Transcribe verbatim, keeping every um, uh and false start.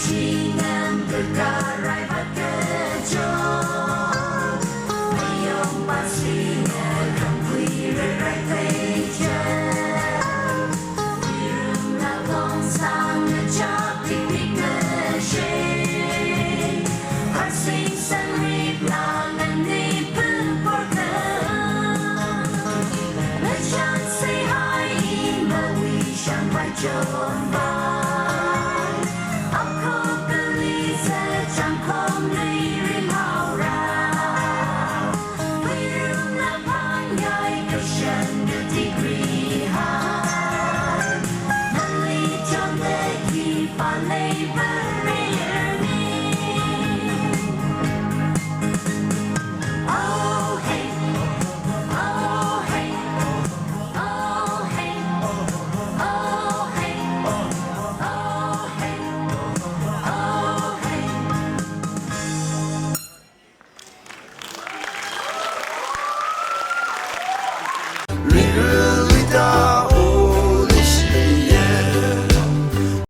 Shinam kakarai vat kachot, mayong pasina kangkui rerai peicha. Irum na kong sang na chak tik tik na she. Harsing san rip lang nani pun porta. Na chan se hai in ba wi shang bai chon ba.